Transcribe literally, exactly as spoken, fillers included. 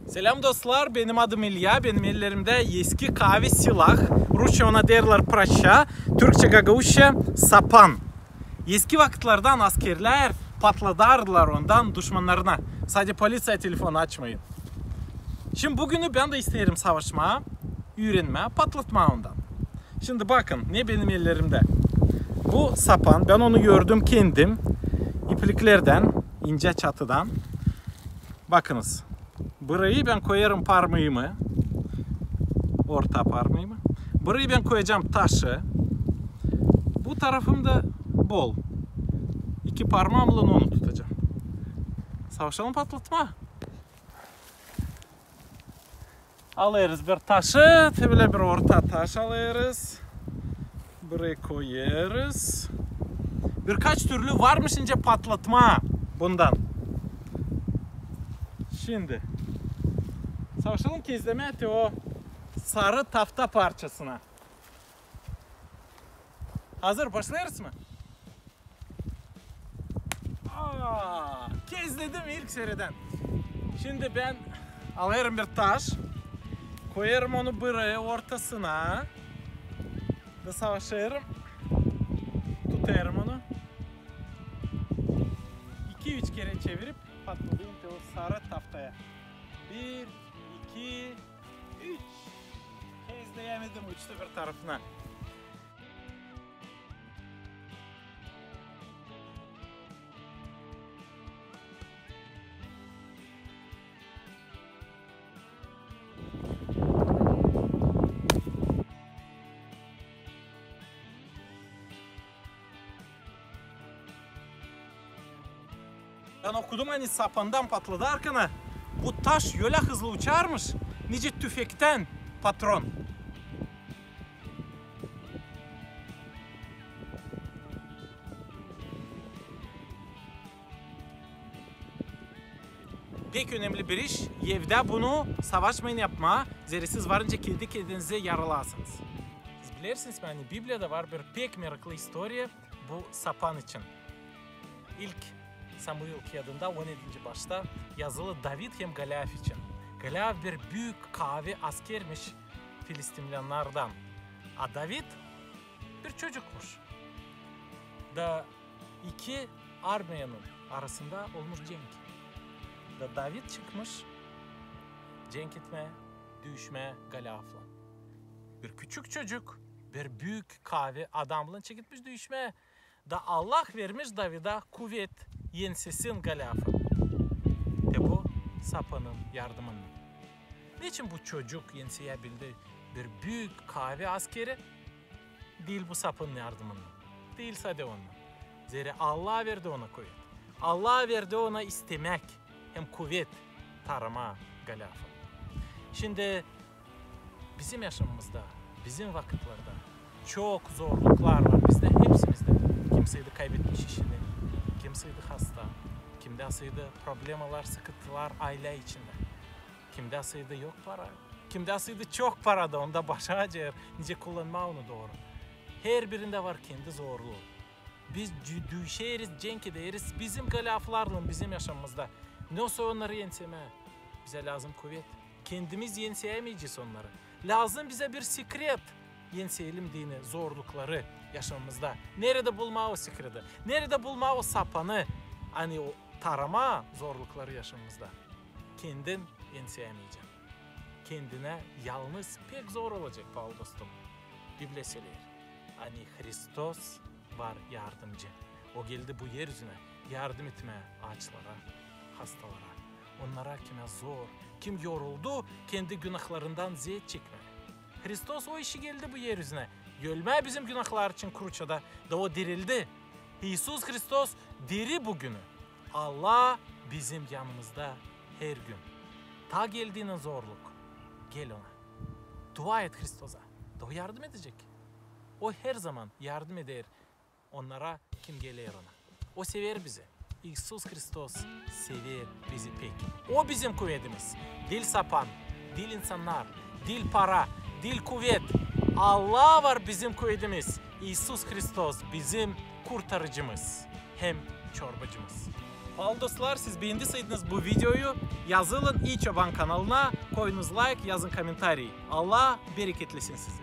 Selam dostlar, benim adım İlya, benim ellerimdä eski kaavi silah, rusça ona deerlär praşa, türkçä, gagauzça sapan. Eski vakıtlardan askerlär patladardılar ondan duşmannarına. Sade poliţiya telefon açmayın. Şindi büünü bän dä isteerim savaşmaa, üürenmää, patlatmaa ondan. Şindi bakın, ne benim ellerimdä. Bu sapan, bän onu ördüm kendim, ipliklerdän, incä çatıdan. Bakınız, burayı bän koyêrım parmamı, orta parmamı. Burayı bän koyacam taşı. Bu tarafım da bol. İki parmamlan onu tutacam. Savaşalım patlatmaa. Alêrız bir taşı, te bölä bir orta taş alêrız. Burayı koyêrız. Birkaç türlü varmış nicä patlatmaa bundan. Şindi savaşalım kezlemää te o sarı tafta parçasına. Hazır, başlêêrız mı? Aa, kezledim ilk seredän. Şindi bän alêrım bir taş, koyêrım onu burayı ortasına da savaşêrım, tutêrım onu. İki-üç kerä çevirip patlatêrım te o sarı taftaya. Bir, iki, üç. Kezleyämedim, uçtu bir tarafına. Bän okudum, ani sapandan patladarkana bu taş ölä hızlı uçarmış, nicä tüfektän patron. Pek önemli bir iş, evdä bunu savaşmayın yapmaa, zerä siz varınca kendi kendinizä yaralarsınız. Siz bilersiniz mi, ani Bibliyada var bir pek meraklı istoriya bu sapan için. İlk Samuil kiyadında on edinci başta yazılı David hem Goliaf için. Goliaf bir büük kaavi askermiş filistimlannardan. A David bir çocukmuş. Da iki armiyanın arasında olmuş cenk. Da David çıkmış cenk etmää, düüşmää Goliaflan. Bir küçük çocuk bir büük kaavi adamlan çeketmiş düüşmää. Da Allah vermiş Davida kuvet, ensesin Goliafı. Te bu sapanın yardımınnan. Neçin bu çocuk enseyäbildi bir büük kaavi askeri? Diil bu sapanın yardımınnan. Diil sade onunnan. Zerä Allah verdi ona kuvet. Allah verdi ona istemäk hem kuvet taaramaa Goliafı. Şindi bizim yaşamamızda, bizim vakıtlarda çok zorluklar var bizdä, hepsimizdä. Kimseydi kaybetmiş işini, kimseydi hasta, kimdäseydi problemalar, sıkıntılar aylä içindä. Kimdäseydi yok para. Kimdäseydi çok para da, onda başı acıyêr, nicä kullanmaa onu dooru. Herbirindä var kendi zorluu. Biz dü-, düüşeriz, cenk ederiz bizim Goliaflarlan bizim yaşamamızda. Nasıl onnarı ensemää? Bizä lääzım kuvet. Kendimiz enseyämeyecez onnarı. Lääzım bizä bir sekret, enseyelim deyni zorlukları yaşamamızda. Neredä bulmaa o sekreti? Neredä bulmaa o sapanı, ani o taaramaa zorlukları yaşamamızda? Kendin enseyämeyecän. Kendinä yalnız pek zor olacek, paalı dostum. Bibliya söleer, ani Hristos var yardımcı. O geldi bu er üzünä yardım etmää aaçlara, hastalara, onnara, kimä zor, kim yoruldu kendi günahlarından zeet çekmää. Hristos o işi geldi bu er üzünä, ölmää bizim günahlar için kruçada, da o dirildi. İisus Hristos diri bugünü. Allah bizim yanımızda her gün. Ta geldiynän zorluk, gel ona. Dua et Hristosa, da o yardım edecek. O her zaman yardım eder onnara, kim geler ona. O sever bizi. İisus Hristos sever bizi pek. O bizim kuvedimiz. Diil sapan, diil insannar, diil para, diil kuvet. Allah var bizim kuvedimiz. İisus Hristos bizim kurtarıcımız hem çorbacımız. Hal, dostlar, siz beendiseydiniz bu videoyu, yazılın İi Çoban kanalına, koyunuz layk, yazın komentariy. Allah bereketlesin sizi.